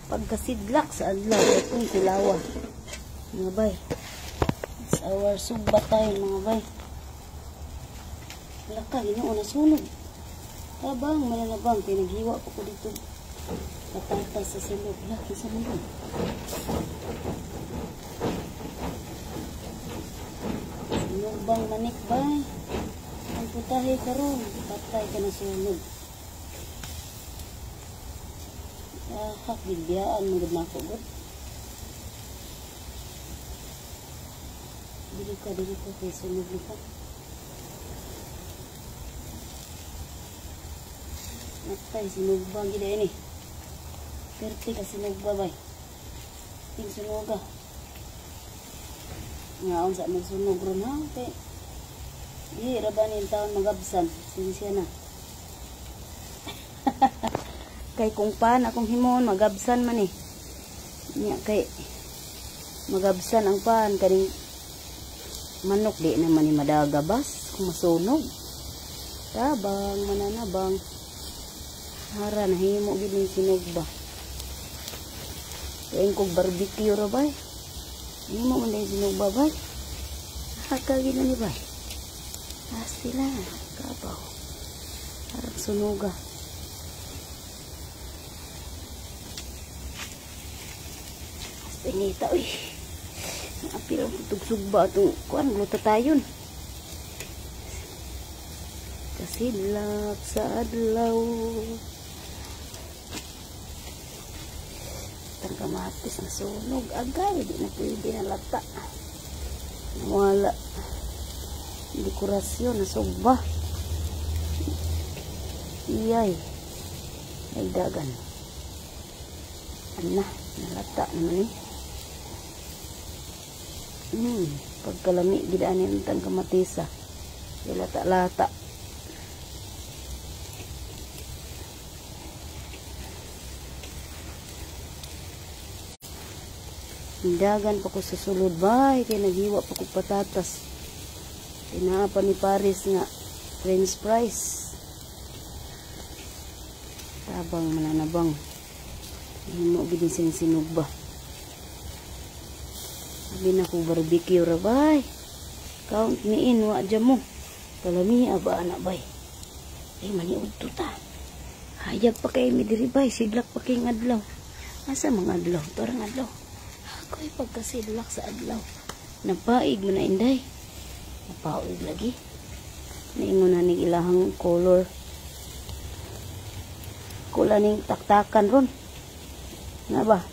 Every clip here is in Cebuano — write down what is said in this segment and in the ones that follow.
Pagkasidlak sa adlaw, itong kulawa. Mga bay. It's our sugba tayo, mga bay. Wala ka, Ginoo, nasunog. Tabang, malalabang, pinaghiwa pa ko dito. Patatas sa sulod. Wala, kinsa man yun? Sinugbang manik, bay. Ang putahe karon, patay ka na sunog. Ah, gigbiyaan mo gud nako gud. Dili ka kay sunog ni ka. Natay sinugba gid ini. Perti ka sinugba bay. Ting sunoga. Nga unsa man sunog ron ha kay di ra ba nin taon magabsan, sinsya na. Kay kung pan akong himon magabsan man eh. Nya kay magabsan ang pan kaning manok di naman ni madagabas kung masunog. Tabang mananabang. Hara nahimo gid ning sinugba. Kain kog barbecue ra bay. Himo man din sinugba bay. Haka gid ni bay. Asti lang kabaw. Harap sunuga. Tinita, uy. Ang apil ang tugsugba itong kuan, glutatayon. Kasidlak sa adlaw. Itang kamatis na sunog. Agay, di na pwede na lata. Wala. Dekorasyon na sugba. Iyay. Ay dagan. Ana, nalata naman eh. Pagkalami gid ani ang tang kamatisa. Lata-lata. Dagan pa ko sa sulod bay kay naghiwa pa ko patatas. Tinaa pa ni Paris nga french fries. Tabang mananabang. Himo gid ni sinugba. Sabi na ko barbecue ra bay. Count me in wa dya mo. Kalami aba ana bay. Ay maniud to ta. Hayag pa kay mi diri bay, sidlak pa kay adlaw. Asa mga adlaw? Torang adlaw. Ako'y pagkasidlak sa adlaw. Napaig man na inday. Napaig lagi. Naingon na ning ilahang color. Kula ning taktakan ron. Na ba?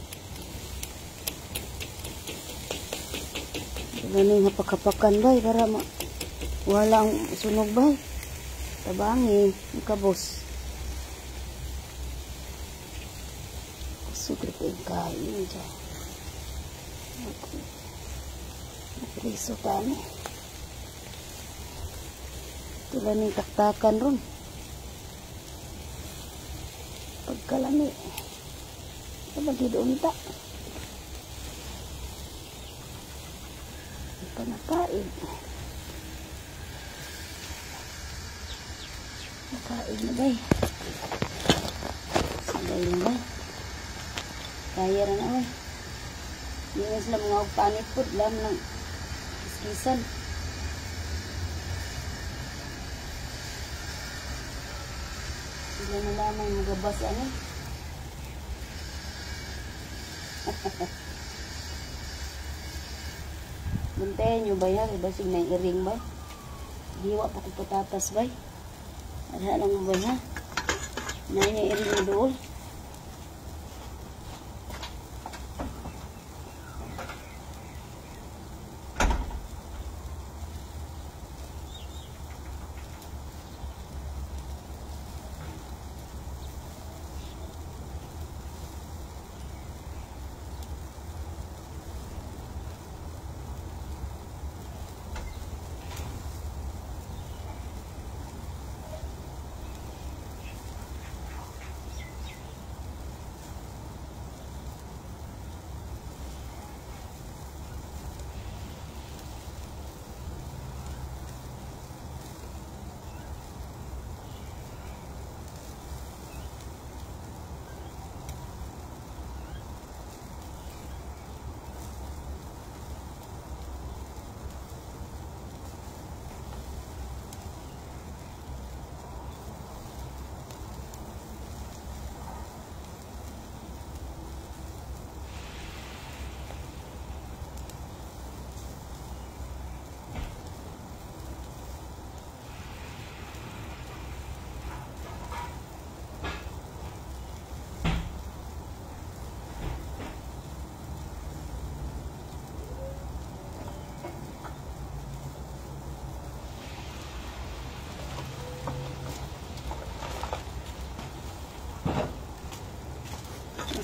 Ganing hapakapakan bay para ma wala ang sunog bay. Tabangi, kabos. Kusog ko yung kain dyan. Napriso ta ni. Tula ning taktakan ron. Pagkalami. Tabagi doon ta. Nakain. Nakain na bay. Sabay na bay. Kaya na bay. Hindi na sila mga panit po. Lam ng kiskisan. Sila na lamang magabas ano. Bantayan nyo ba yan? Basig na yung iring ba? Hiwa pa kong patatas ba? Adha lang ba ha? Na yung iring na dool.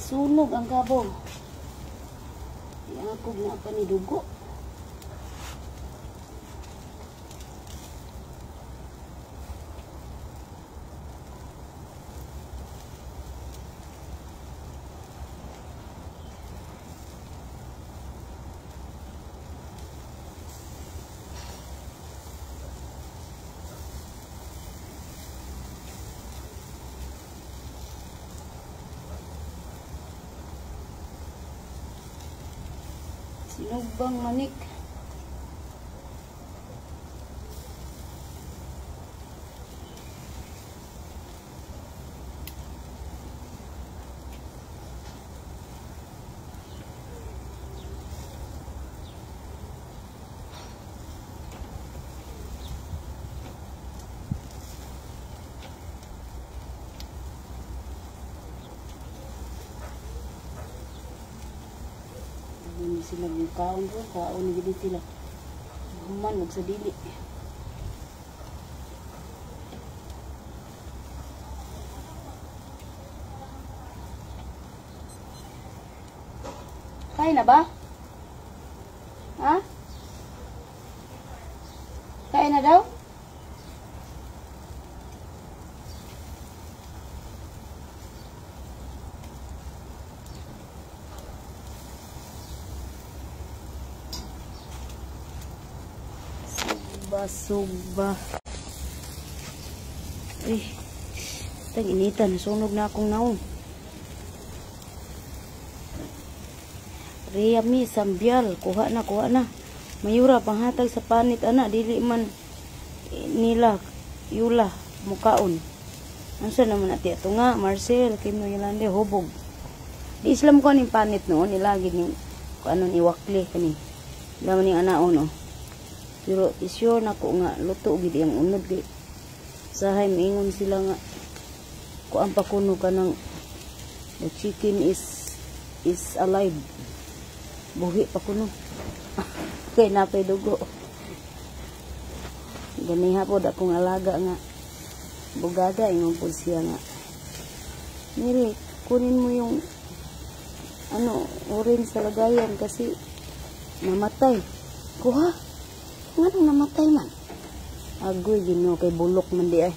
Nasunog ang kabog. Iakog na pa ni dugo. Sinugbang manik. Ano sila yung kaon ro, kaon gid sila. Human og sa dili. Kain na ba? Ha? Kain na daw? Sugba, sugba. Uy, tag-inita, nasunog na akong naong. Ria mi, sambyal, kuha na, kuha na. Mayura, panghatag sa panit, ana, dili man nila, yula, mukaon. Ansa naman ati ato nga, Marcel, Kim Yolande, hubog. Di Islam ko ning panit noon, nilagi ni, kung ano ni wakli, kani. Laman ni anaon, oh. Pero sure na ko nga, luto gid ang unod, di. Sahay, maingon sila nga, kuan pa kuno ka ng, the chicken is alive. Buhi pa kuno. Kay napay dugo. Ganiha pod akong alaga nga bugaga, ingon pod siya nga, Miri, kunin mo yung ano, orange sa lagayan kasi namatay. Kuha? Nganong namatay man? Agoy Ginoo, kay bulok man di ay.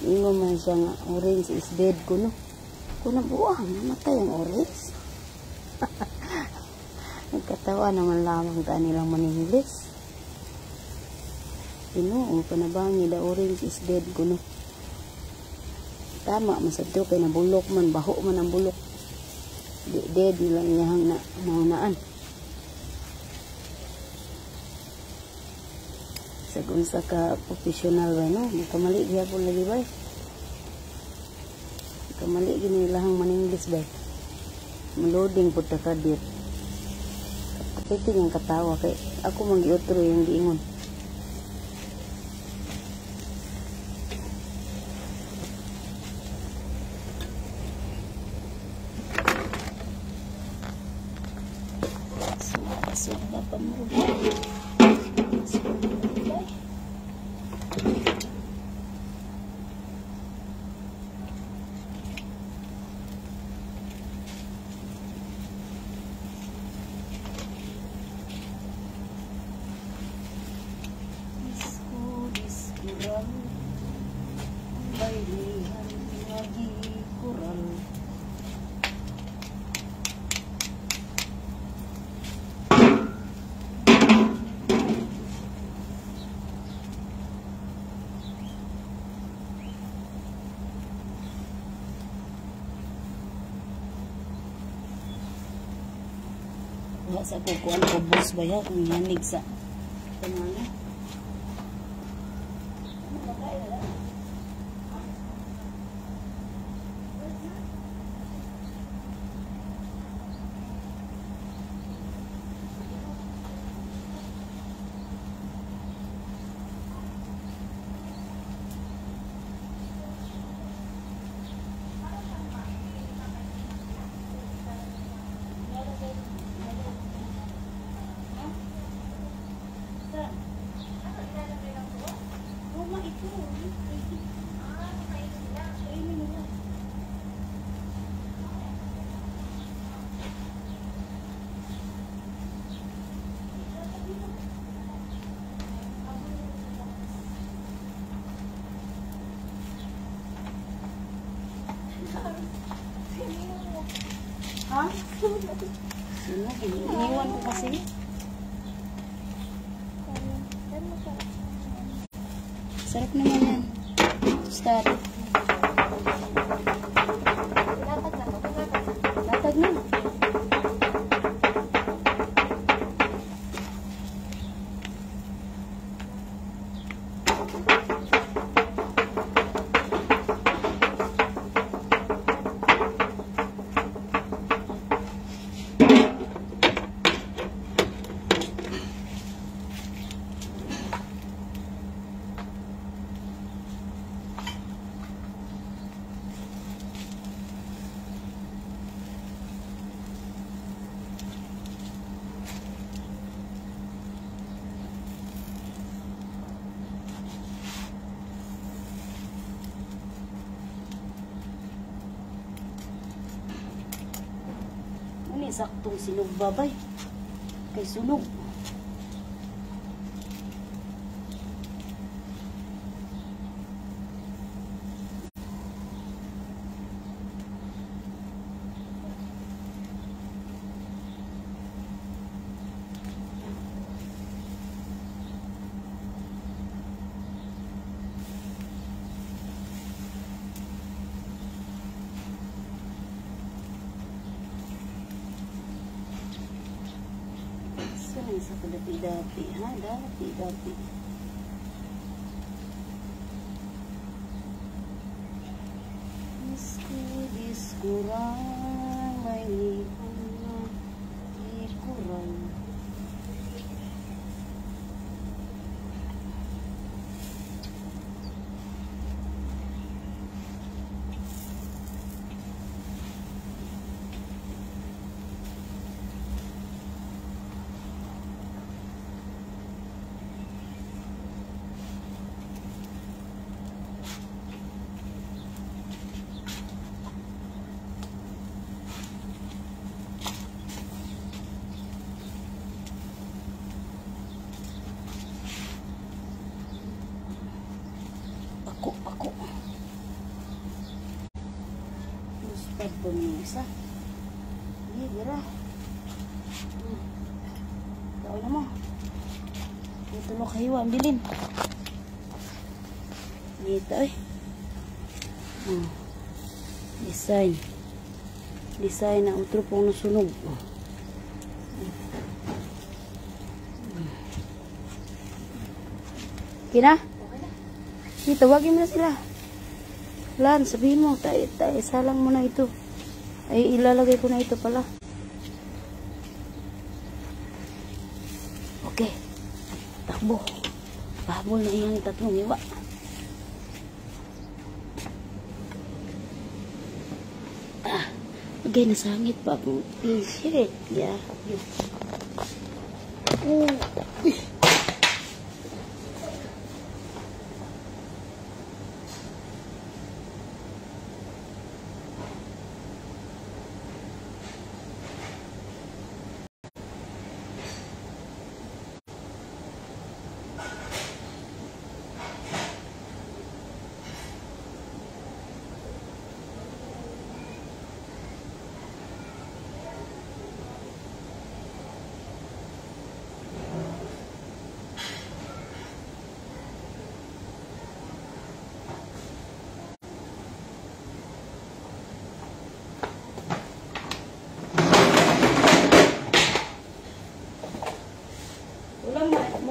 Ingon man siya nga orange is dead kuno. Kuno buang namatay ang orange. Nagkatawa naman lamang ta nilang maningles. Ginoo, panabangi, the orange is dead kuno. Tama man sad to, kay nabulok man, baho man ang bulok. Di, dead nilang iyahang na naunaan. Sa unsa ka professional ba, no? Magkamali gyapon lagi ba? Kamali gini ilahang maningles ba? Loading pud ta ka dit. Kapiti niyang katawa kay ako man giutro yung giingon. Sugba, sugba pa mo. Sugba. Kural, bayanihan lagi kural. Wala sa kukuan ko boss ba ya kung yanig sa kanana. Ha? Sunog. Iniwan ko kasi. Pero masarap. Sarap naman yan. Start. Latag na to. Latag na. Latag na. Ano saktong sinog babay? Kay sunog. Saan sa kadapi-dapi, ha? Dapi-dapi. Disco, disco rang, may likurang. Pako, pako. Luspad ba mo isa? Hindi, gira. Gawin na mo. Dito lo kayo, ang bilin. Dito eh. Design. Design na utro pong nasunog. Kina? Sige, tawagin mo na sila. Lan, sabihin mo, tayo, tayo, salang mo na ito. Ay, ilalagay ko na ito pala. Okay. Takbo. Pahabol na iyang tatlong iwa. Ah, okay, nasangit pa akong t-shirt. Yeah. Oh. Uy.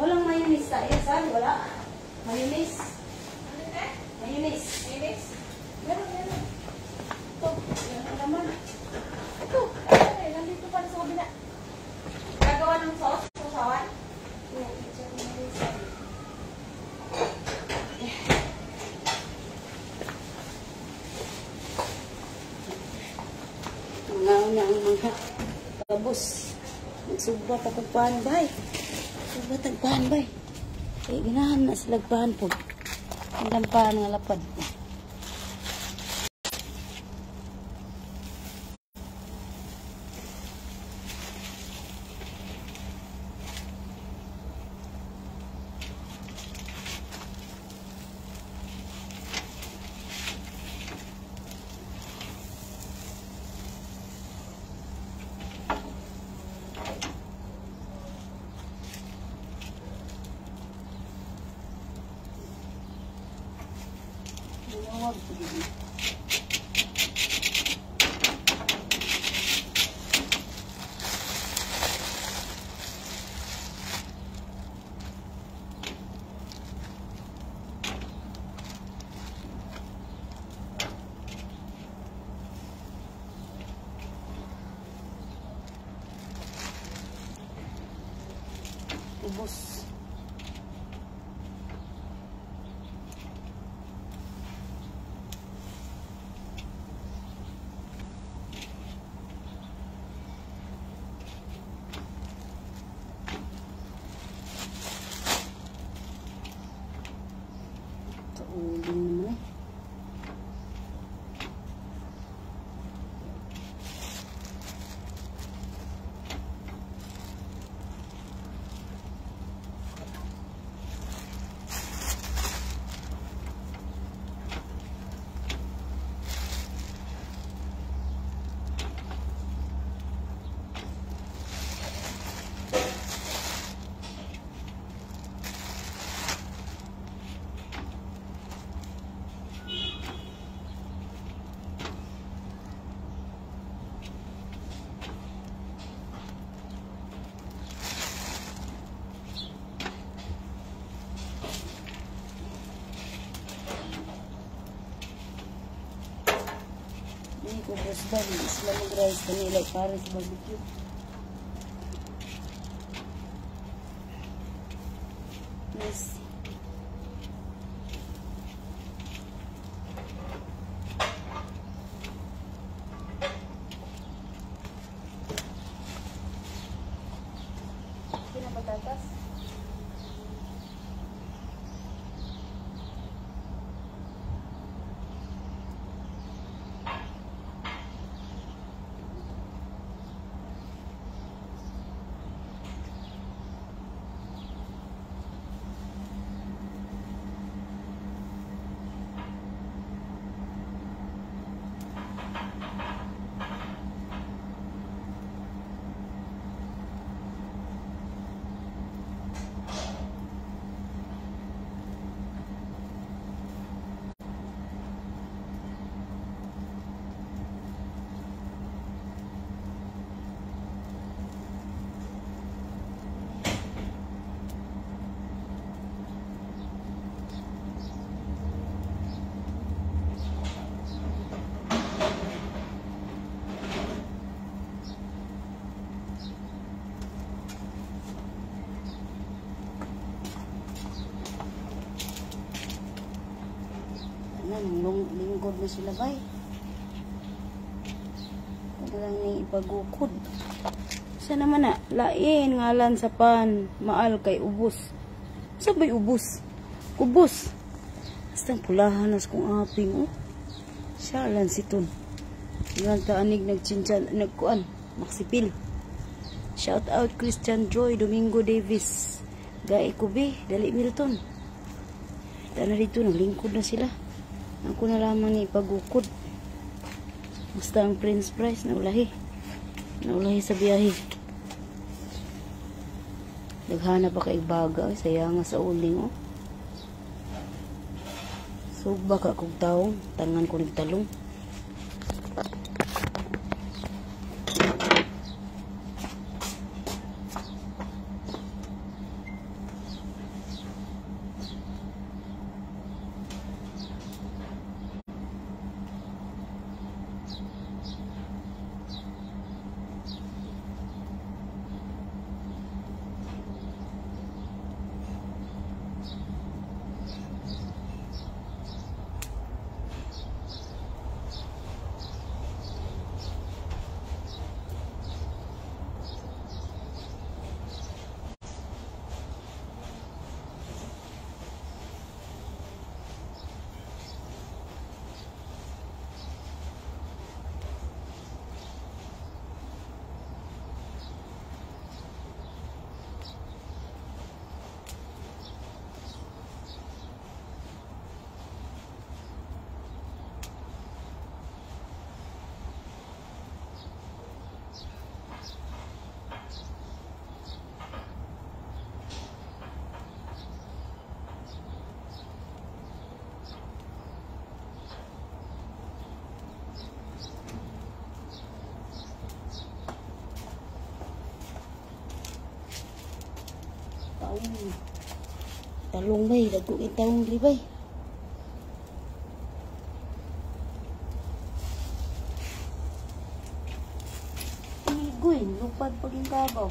Walang mayonnaise sa saan? Wala. Mayonnaise. Ano na? Mayonnaise. Mayonnaise? Meron, meron. Ito. Meron naman. Ito. Ayun, eh, nandito pa sa kabila. Gagawa ng sauce? Sausawan? Oo, ketchup mayonnaise. Mga una ang mga kabos. Magsugba pa kong pan, bay. Sugba tagpahan, bay. Eh, ganahan na sila pan po. Ang pan nga lapad. Tawag po dito. Ubos. Kauling naman eh. Hindi ko basta sila mag-rice kanila para sa barbecue. Yes. Pinapatatas. Nang lingkod na sila bay. Ano lang ni ipagukod. Sa naman na, lain ngalan sa pan, maal kay ubos. Sa bay ubos? Ubos. Basta pulahan nas kong aping oh. Siya lan siton. Ngan taanig nagchinchan nagkuan, maksipil. Shout out Christian Joy Domingo Davis. Gae kubi, dali Milton. Tana dito naglingkod na sila. Ako na lamang ni ipagukod. Basta ang Prince Price naulahi. Naulahi sa biyahe. Daghana pa kay baga, sayang sa uling oh. Sugba ka kog taong, tangan ko nagtalong. Taong. Talong bay, dagko kay taong diri bay. Igoy, lupad pag yung kabaw.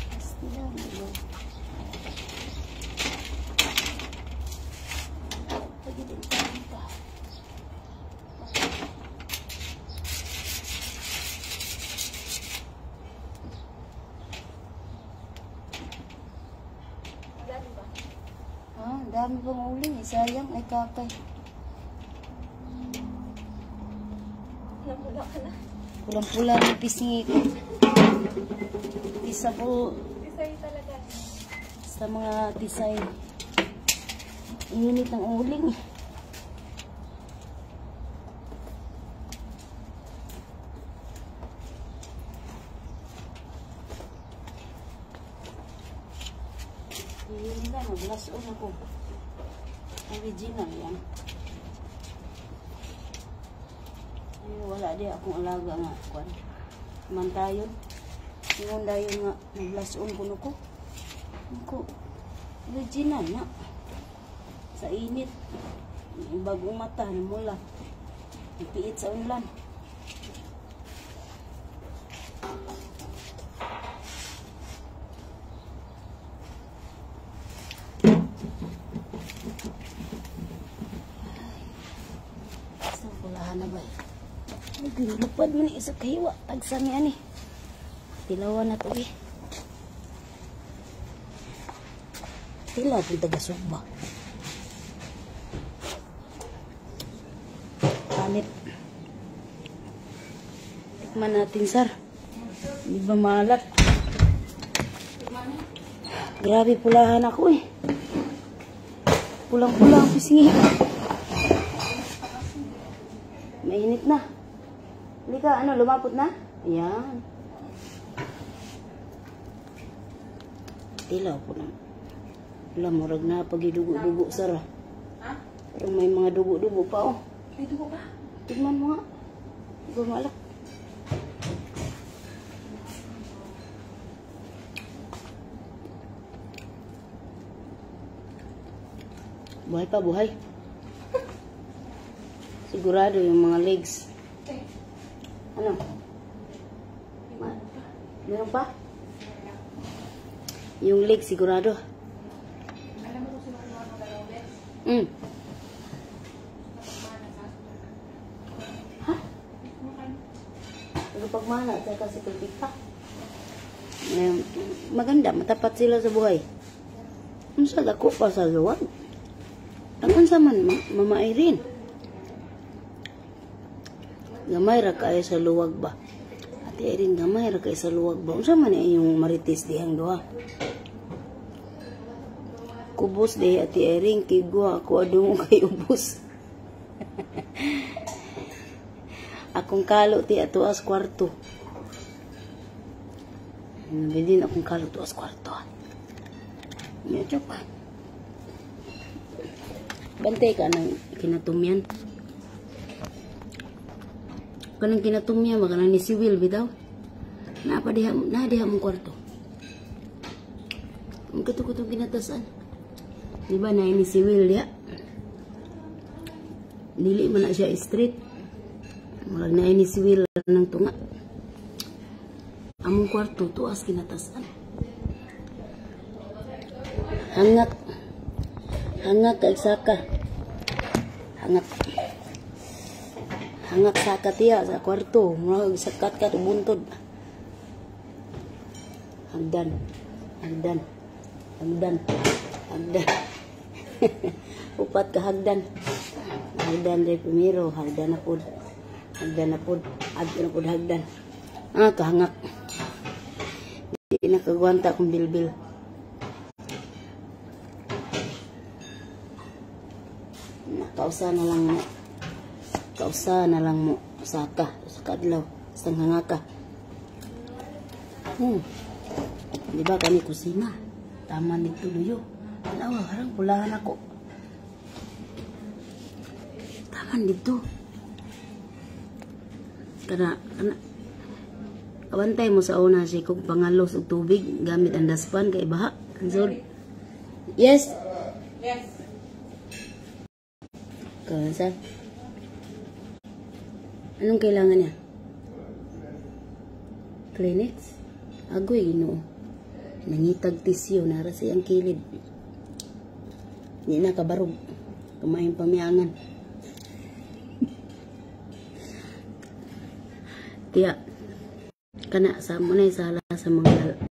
Basta lang, diba? Pagiging ka. Dami ba? Ah, dami pang uling. Eh, sayang, ay kakay. Namula ka na. Pulang-pula ng pisngi ko. Isa po Isay talaga. sa mga tisay. Init ng uling. Yun lang, glass on ako. Original yan. Ay, wala di akong alaga nga. Kwan. Mantayon. Ingon dayon nga, nag-glass on kuno ko. Ako, original na. Sa init. Yung bagong mata, namula. Ipiit sa unlan. Sa pulahan na ba? Ay, ginlupad mo ni isa kahiwa. Tagsa ni ani. Tilawan na to eh. Tila itong taga-sugba. Panit. Tikman natin, sir. Di ba maalat? Grabe, pulahan ako eh. Pulang-pula ang pisngi. Mainit na. Halika, ano, lumapot na? Ayan. Tilaw po lang. Wala, murag na pagidugo-dugo, sir. Ha? Parang may mga dugo-dugo pa, oh. May dugo ba? Tignan mo nga. Di ba maalak? Buhay pa, buhay. Sigurado yung mga legs. Eh, Ano? Meron pa? Yung legs, sigurado. Alam mo kung sino kumuha ng dalawang beds? Napagmana sa aso. Ha? Kumakain. Nagpagmana, saka si Pagpikpak. Eh, maganda, matapat sila sa buhay. Unsa dako pa sa luwag? Ang unsa man, Mama Irene. Gamay ra kaayo sa luwag ba? Ate Irene, gamay ra kaayo sa luwag ba? Unsa man iyong marites dihang duha? Kubos diha Ate Irene, kiguha ako adungo kay ubos. Akong kalo ti atuas kwarto. Nabidin akong kalo tuas kwarto. Medyo pa. Bantay ka ng kinatumyan. Kanang kinatumyan, baka ni si Will bitaw. Napa diha, na diha mong kwarto. Ang kato-katong kinatasan. Di ba na ni si Will diha? Dili man na siya street. Murag na ni si Will ng tunga. Among kwarto tuas kinatasan. Hangak. Hangak kay saka. Hangak. Hangak saka tiya sa kwarto. Murag sakat ka buntod. Hagdan. Hagdan. Hagdan. Hagdan. Upat ka hagdan. Hagdan re primero, hagdan na pud. Hagdan na pud. Adto na pud hagdan. Ah, kahangak. Di na kagwanta akong bilbil. Kausa na lang mo. Kausa na lang mo. Saka. Sa kadlaw. Sa hangaka. Di ba kani kusina? Tama nito luyo. Alawa, harang pulahan ako. Tama dito. Kana, kana. Kabantay mo sa una si kung pangalos og tubig gamit ang daspan kay baha. Ang. Yes. Yes. Kansa. Anong kailangan niya? Kleenex? Agoy, Ginoo. Nangitag tissue, nara siyang kilid. Di na kabarog. Kumain pamiangan. Kaya, kana sa mo na sala sa mga